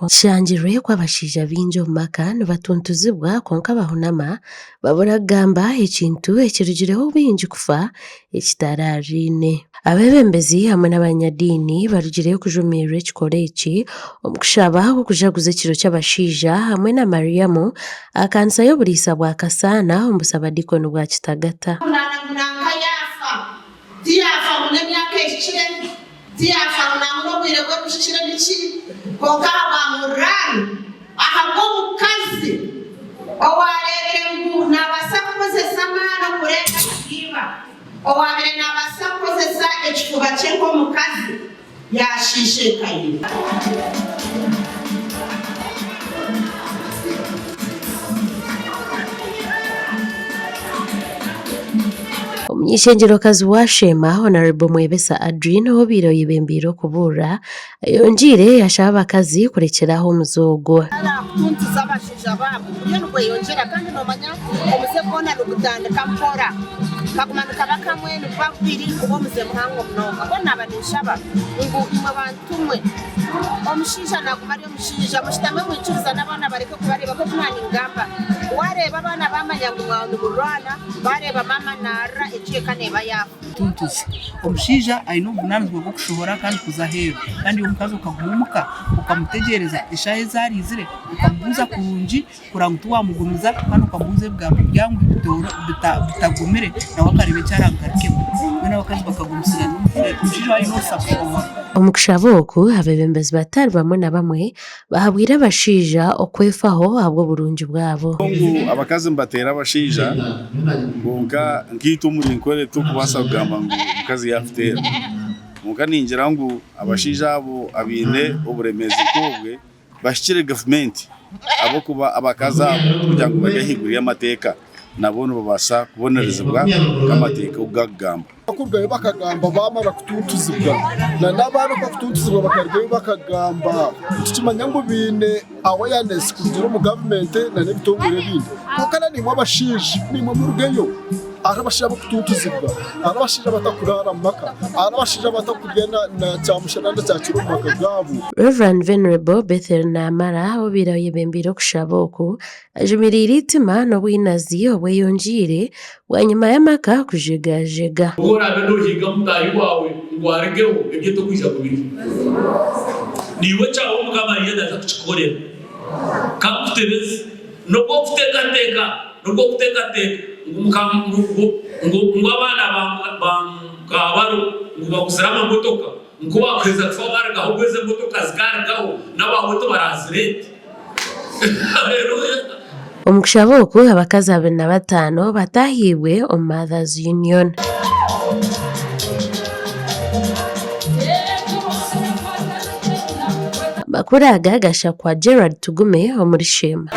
Kishangirwe ku abashaija baingi omu maka nibatuntuzibwa kwonka bahunama babura kugamba ekintu ekirugireho baingi kufa ekitaraariine. Abeebembezi hamwe n'abanyadiini barugireyo kujumirira ekikorwa eki omu kushaba kw'okujaguza ekiro ky'abashaija hamwe na Mariamu aha kanisa y'oburiisa bwa Kasaana omu busabadiikoni bwa Kitagata. Ngu nanka yaafa, tiyaafa ngu n'emyaka ehikire, tiyaafa ngu nangwa n'obwire bwe buhikire niki, kwonka ahabwa murraani, ahabw'omukazi owaareebire ngu naabaasa kukozesa amaani okurenga ahari iba, owaabaire naabaasa kukozesa ekifuba kye nk'omukazi, yaashiisha eka ye. Omuny'eishengyerokazi wa Sheema, Hon. Mwebesa Adrine obaire oyebembeire okubuurira, ayongyeire yashaba abakazi kurekyera aho omuze ogwo. Kutuntuza abashaija baabo guriyo nigweyongyera kandi noomanya omuze gwona nigutandika mpora kaguma nikaba kamwe niguba gubiri guba omuze muhango munonga. Mbwenu naaba ninshaba ngu imwe bantu mwe omushaija naaguma ari omushaija mushutame mwikirizane abaana bareke kubareeba nk'oku naaba ningamba waareeba abaana baamanya ngu mwaba nimurwana baareeba maama naarira egyo eka neeba yaafa. Tuntuse. Omushaija aine obuvunaanizibwa bw'okushohora kandi kuza aheeru kandi iwe omukazi okaguma omuka okamutegyereza eshaaha ezi araizire okamubuuza kurungi kureba ngu tiwamugumiza kandi okamubuuza ebigambo byanguhi bitagumire nawe akareeba eki araakugarukemu. Mbwenu abakazi bakagumisiriza omushaija waaba aine obusa kushohora. Omu kushaba oku, abeebembezi batari bamwe na bamwe Bahabwire abashaija okwefaho ahabw'oburungi bwabo. Ngu abakazi nibateera abashaija kwonka nkaitwe omuri Nkore titukubaasa kugamba ngu omukazi yaakuteera. Kwonka ningira ngu abashaija abo abaine oburemeezi nk'obwe bahikire gavumenti ahabw'okuba abakazi abo tikugira ngu bari ahaiguru y'amateeka nabo nibabaasa kubonerezibwa nk'amateeka oku garikugamba. Bakurugayo bakagamba bamara kutuntuzibwa na n'abaana oku bakutuntuzibwa bakarugayo bakagamba nitukimanya ngu baine awareness kurugira omu gavumenti na n'ebitongore ebindi kwonka na naimwe abashaija naimwe murugeyo hariho abashaija abakutuntuzibwa hariho abashaija abatakuraara omu maka hariho abashaija abatakurya na kyamushana na kyakiro omu maka gaabo. Rev Venerable Bethel Namara obaire ayebembeire okushaba oku Ajumiriire eitima n'obwinazi obweyongyeire bwanyima y'amaka kujegajega. Ku oraabe noohiga mutaahi waawe ngu arugeho, ebye torikwija kubirya. Naiwe ekyawe Mukama ariyo naaza kukikukorera. Ka nkutebeze, n'obu orikuteekateeka, n'obu orikuteekateeka ngu muka, ngu, ngu, ngu, ngu abaana ba, ba mukaabaro ngu baguzire amamotoka, ngu ku baakuheza kufa baarugaho obwo ezo emotoka zikaarugaho, n'abaawe tibarazireete. Haleluya! Omu kushaba oku, abakazi 25 bataahiibwe omu Mothers Union. Amakuru aga gashakwa Gerald Tugume omuri Sheema.